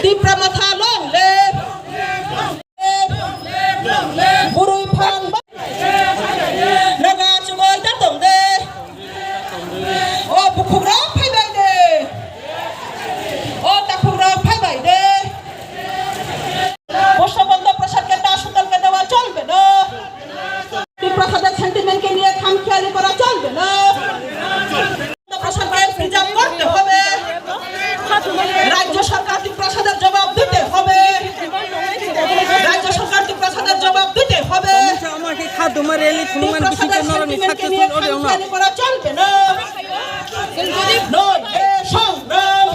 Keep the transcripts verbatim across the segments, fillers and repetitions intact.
Tipra Motha long live! Burui phang ba-, naga chugoi ta tong de. O bukhuk rok phai bai de. O takhuk rok phai bai de. Pushpabandha Prasad ke ta sutal ke dewa cholbe na. Tipra Motha sentiment ke liye khamkhiyali kora cholbe na. প্রসাদকে প্রিজার্ভ করতে হবে। রাজ্য সরকার ত্রিপ্রাসাদের জবাব দিতে হবে। রাজ্য সরকার ত্রিপ্রাসাদের জবাব দিতে হবে। Tongmungsa omo khe kha duma rally phunukmani bisingtwi ত্রিপ্রাসাদের norokni সেন্টিমেন্টকে নিয়ে successful audio no. খামখেয়ালি করা চলবে না। নইলে সংগ্রাম,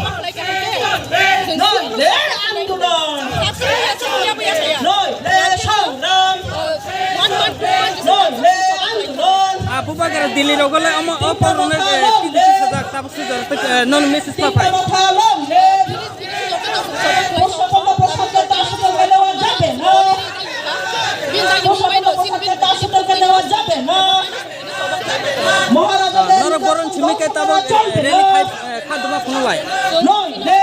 নইলে আন্দোলন, নইলে সংগ্রাম। Nole andolon. Abu bagara Delhi rogo le omo o porno, eh, T V sijak, tabuk sijak, eh, non message pa phai. Norok boron simi ke tabuk, eh, rally khai, eh, kha duma phunuk lai. Nole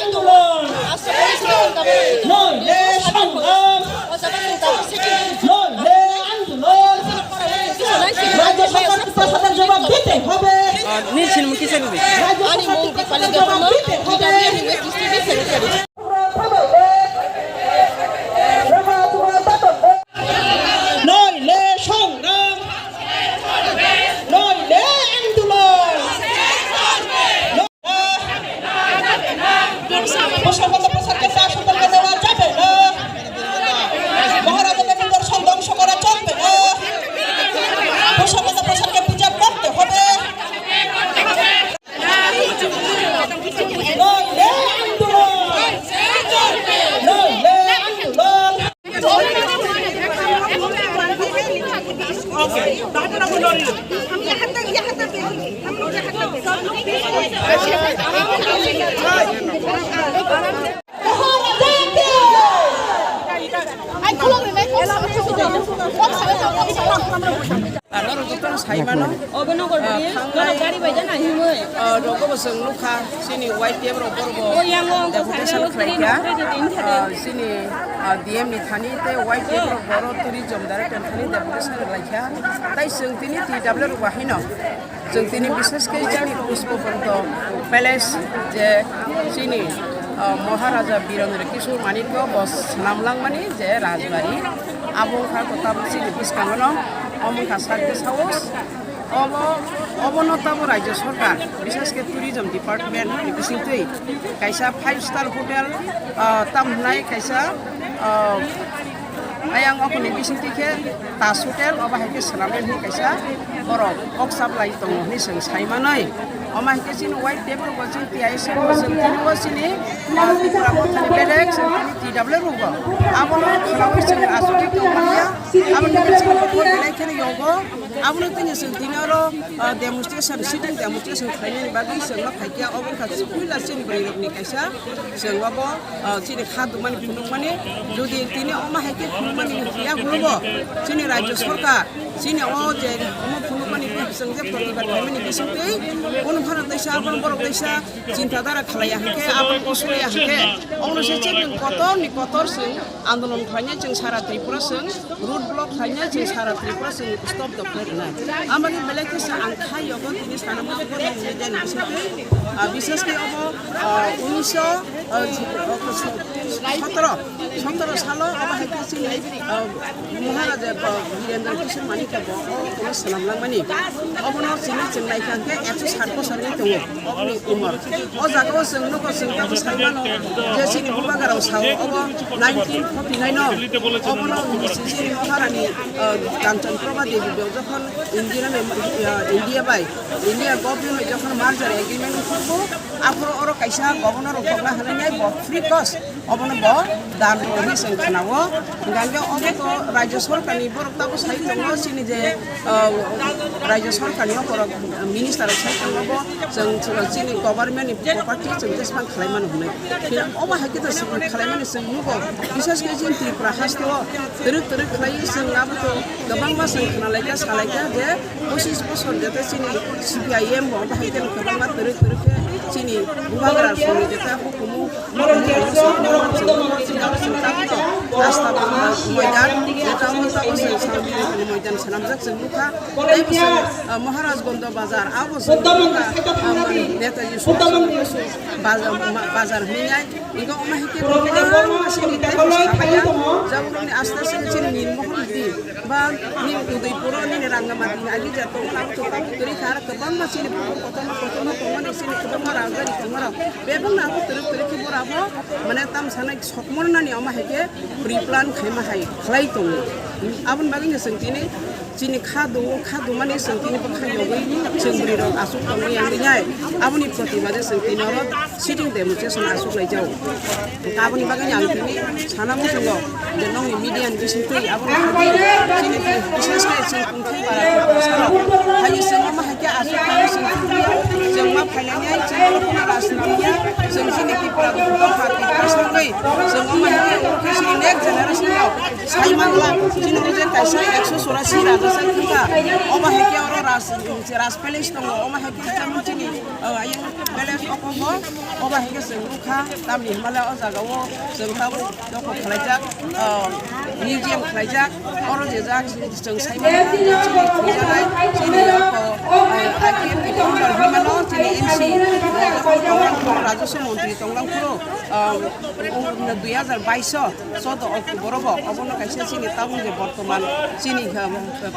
andolon. Nole সংগ্রাম, নইলে আন্দোলন। রাজ্য সরকার ত্রিপ্রাসাদের জবাব দিতে হবে। Ah, nini sinimung kisa rwdi. রাজ্য সরকার ত্রিপ্রাসাদের জবাব দিতে হবে। নইলে সংগ্রাম, নইলে আন্দোলন। প্রসাদকে তা সতর্ক দেওয়া যাবে না। মহারাজাদের নিদর্শন ধ্বংস করা চলবে না। প্রসাদকে প্রসাদকে বিচার করতে হবে। নইলে আন্দোলন। নইলে আন্দোলন। Norok jotono sai mano. Ah, thangnai, ah, rogo bo chwng nukha, chini Y T F rok borok bo deputation khlai kha. Ah, chini, ah, D M ni thani tei Y T F rok borok tourism director thani deputation rwlai kha. Tai chwng tini T W rok bo haino. Chwng tini bishesh khe chini Pushpabandha Palace je chini, ah, Maharaja Birendra Kishore Manikya bo swnam langmani je Rajbari. Abo wngkha kwtal chini bwskango no, omo wngkha Circus House. Obo, obono tamo Rajya Sarkar, bishesh khe Tourism Department ni bisingtwi kaisa five star hotel, ah, tam hwnai kaisa, ah, ayang okoni bisingtwi khe Taj Hotel, obo hai khe swnamnai hwnwi kaisa borok kok chaplai tongo hwnwi chwng sai manwi. Omo hai khe chini Y T F rok bo chini T I S F bo chwng tini bo chini, ah, Tripura Mothani bedek chwng tini T W rok bo abono khwnaui chwng achukgwi tong manya. Aboni bagwi chini belai kheno yogo. Abono tini chwng tini oro, ah, demonstration, sitting demonstration khlainani bagwi chwngno phaikha. Obo wngkha puila chini bwrwirokni kaisa chwng obo, ah, chini kha dumani phunukmani. Jodi tini omo hai khe phunukmani hiya hwnwi bo chini Rajya Sarkar chini o je omo phunukmani chwng je protibad khlaimani bisingtwi kunu phano teisa aboni borok teisa chintadara khlaiya hwnkhe, aboni usulya hwnkhe, obono se chini kotorni kotor chwng andolon khlainai, chwng sara Tripura chwng road block khlainai, chwng sara Tripura chwng stop dok khlai rwnai. Aboni belai khe sa ang khai yogo tini sana mani kono hwnwi jani bisingtwi, ah, bishesh khe obo, ah, unisho, ah, sotoro, sotoro salo obo hai khe chini, ah, Maharaja, ah, Birendra Kishore Manikya bo o kono swnam langmani. Obono chini chwng nai kha hwnkhe ekso sat bosor wngwi tongo. Oboni umor. O jaga o chwng nugo, chwng tabuk sai mano je chini bubagra rok sao obo nineteen forty nine no obono chini Maharani, ah, Kanchan Prabha Devi bo jokhon India ni, ah, India bai India government bai jokhon merger agreement wngkhugo, aphuru oro kaisa governor rok tongna hwnwi bo free cost. Obono bo dan rwwi chwng khwnao. Hingkhe obo to Rajya Sarkarni borok tabuk sai tongo chini je, ah, Rajya Sarkarni o borok minister rok sai tongo bo chwng chini government ni property chwng jesmang khlai mano hwnwi. Obo hai khe to chwng khlai mani chwng nugo. Bishesh khe chini Tripura haste o twrwk twrwk khlaiwi chwng abo to kwbangma chwng khna laikha, sa laikha je pochis bosor jete chini C P I M bo obo hai khe kwbangma twrwk twrwk khe chini Bubagra songni jeta hukumu, hukumu, hasta moidan, jeta moidan sanamjak chwng nukha. Tei bwswk, ah, Maharajganj bazar, abo chwng nukha, ah, Netaji Subhash Chandra Bosu bazar, ma-, bazar hinwi nai. Ego omo hai khe kwbangma sini tei bwswk hamya, jaborokni aste aste chini Nirmohon di. Ba nini Udaipuro nini Rangamati ni agi ja tong abo to tabo kwrwi kha, aro kwbangma chini bukhuk kotorma kotorma tongmani chini kwbangma rajdhani tongmarok bebakno abo kwrwi kwrwi khe borok abo mane tamsani sokmornani omo hai khe pre-plan khaima hai khlai tongo. Aboni bagwino chwng tini chini kha duo kha dumani chwng tini bwkha yogwi chwng bwrwirok aswk tongwi yang rinai aboni protibade chwng tini oro sitting demonstration aswk lai jao. Aboni bagwi ang tini sana muchungo je nongni media ni bisingtwi aboni bagwi chini bishesh khe chini kungthai bara khe sana. Haini chwng omo hai khe aswk khe chwng chwng ma phailani ai chwng oro kheno rajniti ya chwng chini Tripura bukhuk kha Tripura songwi chwng omo hai khe chini next generation rok sai manla chini o je kaisa ekso chorasi raja sai thangkha. Omo hai khe oro raj, raj palace tongo omo hai khe chini, uh, ayang palace okobo. Obo hai khe chwng nukha, tamni hwnba le o jaga o chwng tabuk doko khlaijak, ah, museum khlaijak, oro jejak chwng sai mano, chini thwijanai, chini yako, ah, I P F ni founder hinwi mano, chini M C, ah, tonglang phuru, Rajaswa Montri tonglang phuru, ah, dui hajar bais o, choudo October o bo, obono kaisa chini tabuk je bortoman chini, ah,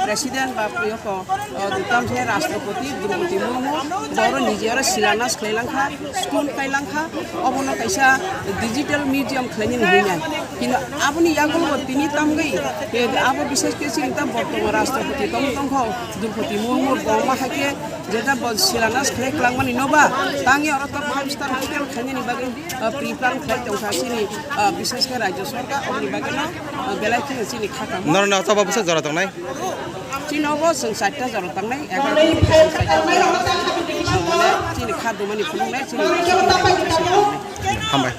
president ba yako, O, tamo khe Rashtrapati Droupadi Murmu, boro nije oro silanas khlai langkha, school kai langkha, obono kaisa digital museum khlainani hinwi nai. Kintu aboni yagulo tini tamgwi, e, abo bishesh khe chini ta bortoman Rashtrapati tong tongkho Droupadi Murmu, bo ma hai khe jeta bo silanas khlai klangmani noba, tangwi oro to five star hotel khlainani bagwi, o, pre-plan khlai tongkha chini, o, bishesh khe Rajya Sorkar, oboni bagwino, o, belai kheno chini kha kamo. Norok no chaba bwswk jora tongnai? Chini obo chwng charta jora tangnai, egarota chwng charta jora. Mane chini kha dumani phunuknai, chini shooting demonstration tangnai. Hambai.